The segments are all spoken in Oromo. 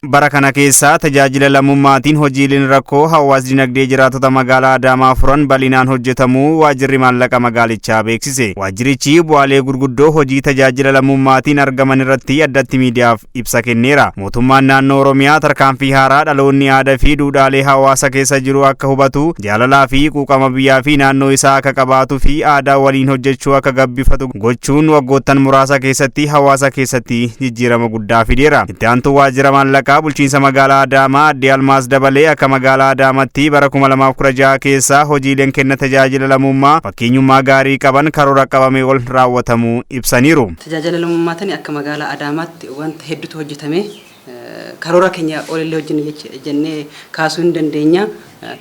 Bara kana keessaa tajaajila lammummaatiin hojiileen rakkoo hawaas dinagdee jiraattota magaalaa Adaamaa furan bal'inaan hojjetamuu waajjirri maallaqa magaalichaa beeksise. Waajjirichi bu'aalee gurguddoo hojii tajaajila lammummaatiin argaman irratti addatti miidiyaaf ibsa kenneera. Mootummaan naannoo Oromiyaa tarkaanfii haaraa dhaloonni aadaa fi duudhaalee hawaasa keessa jiru akka hubatu, jaalalaa fi quuqama biyyaa fi naannoo isaa akka qabaatuu fi aadaa waliin hojjechuu akka gabbifatu gochuun waggoottan muraasa keessatti hawaasa keessatti jijjiirama guddaa fideera. Itti aantuu waajjira maallaqaa bulchiinsa magaalaa Adaamaa Aadde Almaas Dabalee akka magaalaa Adaamaatti bara 2016 keessa hojiileen kenna tajaajila lammummaa fakkeenyummaa gaarii qaban karoora qabame ol raawwatamuu ibsaniiru. Tajaajila lammummaatiin akka magaalaa Adaamaatti wanta hedduutu hojjetame. Karoora keenya olillee hojjenne jennee kaasuu hin dandeenya.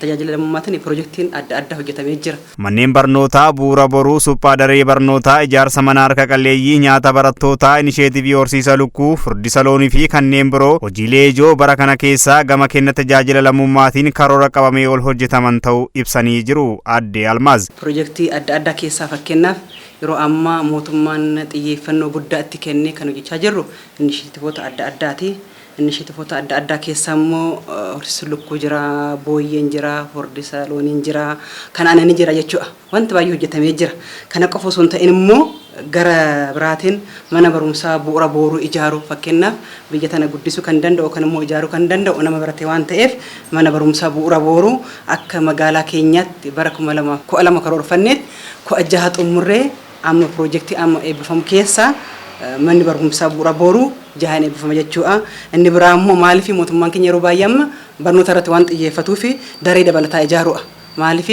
Tajaajila lammummaatiin piroojeektiin adda addaa hojjetamee jira. Manneen barnootaa bu'uura boruu, suphaa daree barnootaa, ijaarsa mana harka qalleeyyii, nyaata barattootaa, inisheetivii horsiisa lukkuu, furdisa loonii fi kanneen biroo hojiilee ijoo bara kana keessaa gama kenna tajaajila lammummaatiin karoora qabamee ol hojjetaman ta'uu ibsanii jiru. Aadde Almaaz. Piroojeektii adda addaa keessaa fakkeenyaaf yeroo ammaa mootummaan xiyyeeffannoo guddaa itti kennee kan hojjechaa jirru inisheetivoota adda addaati. Inisheetivoota adda addaa keessaa immoo horsiisa lukkuu jira, booyyeen jira, furdisa looniin jira, kan aananii jira jechuudha. Wanti baay'ee hojjetamee jira. Kana qofa osoo hin ta'in immoo gara biraatiin mana barumsaa bu'uura booruu ijaaruu, fakkeenyaaf biyya tana guddisuu kan danda'u kan immoo ijaaruu kan danda'u nama barate waan ta'eef mana barumsaa bu'uura booruu akka magaalaa keenyaatti bara 2012 karoorfanneet 16 xumurree amma piroojeektii amma eebbifamu keessaa manni barumsaa bu'uura booruu jahan eebbifama jechuudha. Inni biraa immoo maaliif mootummaan keenya yeroo baay'ee amma barnoota irratti waan xiyyeeffatuu fi daree dabalataa ijaaruudha. Maaliif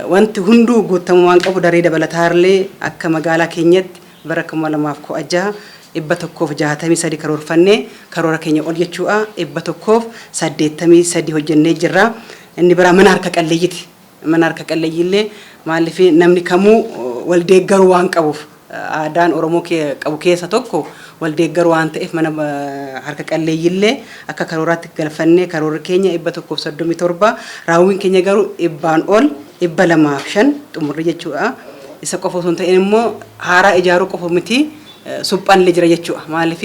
wanti hunduu guutamuu waan qabu daree dabalataa illee akka magaalaa keenyatti bara 2016 163 karoorfannee karoora keenya ol jechuudha. 183 hojjennee jirra. Inni biraa mana harka qalleeyyiiti. Mana harka qalleeyyiillee maaliif namni kamuu wal deeggaruu waan qabuuf aadaan Oromoo qabu keessa tokko wal deeggaruu waan ta'eef mana harka qalleeyyiillee akka karooraatti galfannee karoorri keenya 137, raawwiin keenya garuu 100n ol 205 xumurre jechuudha. Isa qofa osoo hin ta'in immoo haaraa ijaaruu qofa miti, suphaan illee jira jechuudha. Maaliif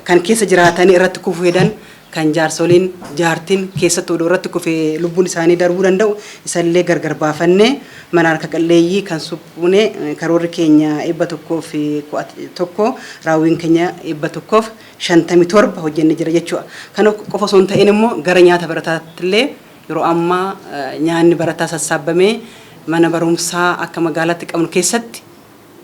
kan keessa jiraatanii irratti kufuu hedan kan jaarsoliin jaartiin keessatti odoo irratti kufee lubbuun isaanii darbuu danda'u isallee gargar baafannee mana harka qalleeyyii kan suphuune karoorri keenya 101, raawwiin keenya 157 hojjennee jira jechuudha. Kana qofa osoo hin ta'in immoo gara nyaata barataatti illee yeroo ammaa nyaanni barataa sassaabamee mana barumsaa akka magaalaatti qabnu keessatti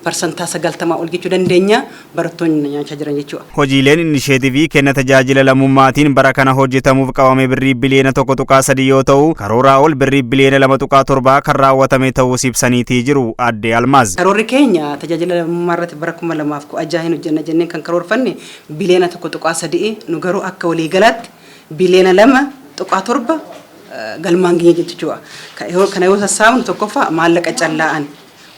90% ol jechuu dandeenya barattoonni nyaachaa jiran jechuudha. Hojiileen inisheetivii kenna tajaajila lammummaatiin bara kana hojjetamuuf qabame birrii biliyoona 1.3 yoo ta'u, karooraa ol birrii biliyoona 2.7 kan raawwatame ta'uus ibsaniitii jiru Aadde Almaaz. Karoorri keenya tajaajila lammummaa irratti bara 2016 hin hojjenna jennee kan karoorfanne biliyoona 1.3, nu garuu akka waliigalaatti biliyoona 2.7 galmaan geenye jechuudha. Kana yoo sassaabnu tokkoffaa maallaqa callaa'an.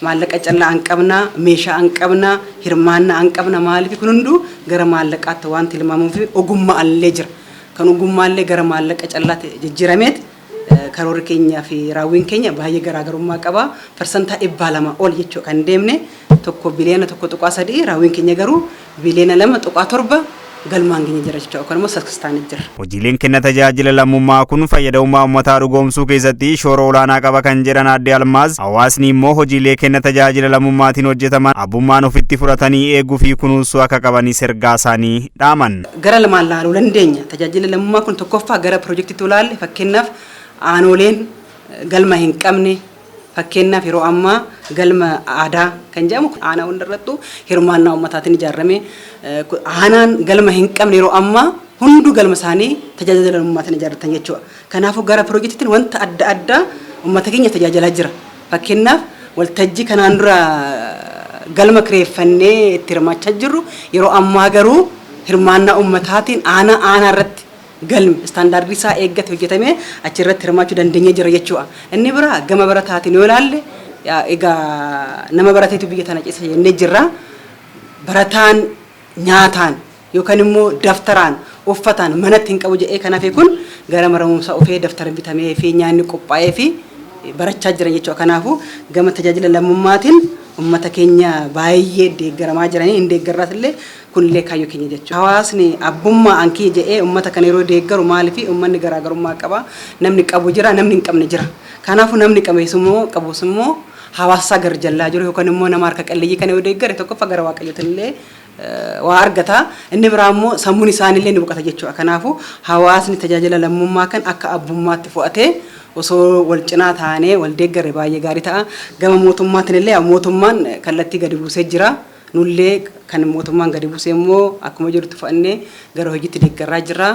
Maallaqa callaa an qabna, meeshaa an qabna, hirmaannaa an qabna. Maaliif kun hunduu gara maallaqaatti waan tilmaamuuf ogummaa illee jira. Kan ogummaallee gara maallaqa callaatti jijjiirameet karoorri keenyaa fi raawwiin keenya baay'ee garaagarummaa qaba. 200% ol jechuudha kan deemne tokko biliyoona 1.3, raawwiin keenya garuu biliyoona 2.7 galmaan keenya jira jechuudha. Yookaan immoo sakistaanii jira. Hojiileen kenna tajaajila lammummaa kun fayyadamummaa uummataa dhugoomsuu keessatti shoora olaanaa qaba kan jedhan Aadde Almaaz, hawaasni immoo hojiilee kenna tajaajila lammummaatiin hojjetaman abbummaan ofitti fudhatanii eeguu fi kunuunsuu akka qabanis ergaa isaanii dhaaman. Gara lamaan laaluu dandeenya. Tajaajila lammummaa kun tokkoffaa gara piroojeektiitti ilaalle, fakkeenyaaf aanoleen galma hin qabne, fakkeenyaaf yeroo ammaa galma aadaa kan jedhamu aanaa hundarrattuu hirmaannaa uummataatiin ijaarame, aanaan galma hin qabne yeroo ammaa hunduu galma isaanii tajaajila lammummaatiin ijaarratan jechuudha. Kanaafuu gara piroojeektiitiin wanta adda addaa uummata keenya tajaajilaa jira. Fakkeenyaaf waltajjii kanaan dura galma kireeffannee itti hirmaachaa jirru yeroo ammaa garuu hirmaannaa uummataatiin aanaa aanaa irratti galmi istaandaardii isaa eeggate hojjetamee achirratti hirmaachuu dandeenyee jira jechuudha. Inni biraa gama barataatiin yoo ilaalle, egaa nama barateetu biyya tana ceessa jennee jirra. Barataan nyaataan yookaan immoo daftaraan uffataan manatti hin qabu jedhee kan hafe kun gara barumsaa dhufee daftara bitamee fi nyaanni qophaa'ee fi barachaa jiran jechuudha. Kanaafuu gama tajaajila lammummaatiin Uummata keenya baay'ee deeggaramaa jiranii hin deeggarraas illee, kunillee kaayyoo keenya jechuudha. Hawaasni abbummaa ankii jedhee uummata kana yeroo deeggaru, maaliif uummanni garaagarummaa qaba. Namni qabu jira, namni hin qabne jira. Kanaafuu namni qabeessu immoo qabus immoo hawaasa gara jallaa jiru yookaan immoo nama harka qalleeyyii kana yoo deeggare, tokkoffaa gara Waaqayyootiin illee waa argata. Inni biraa immoo sammuun isaaniillee ni boqota jechuudha. Kanaafuu hawaasni tajaajila lammummaa kan akka abbummaatti fudhatee osoo wal cinaa taanee wal deeggarre baay'ee gaarii ta'a. Gama mootummaatiin illee mootummaan kallattii gadi buusee jira. Nullee kan mootummaan gadi buusee immoo akkuma jirutti fudhannee gara hojiitti deeggarraa jirra.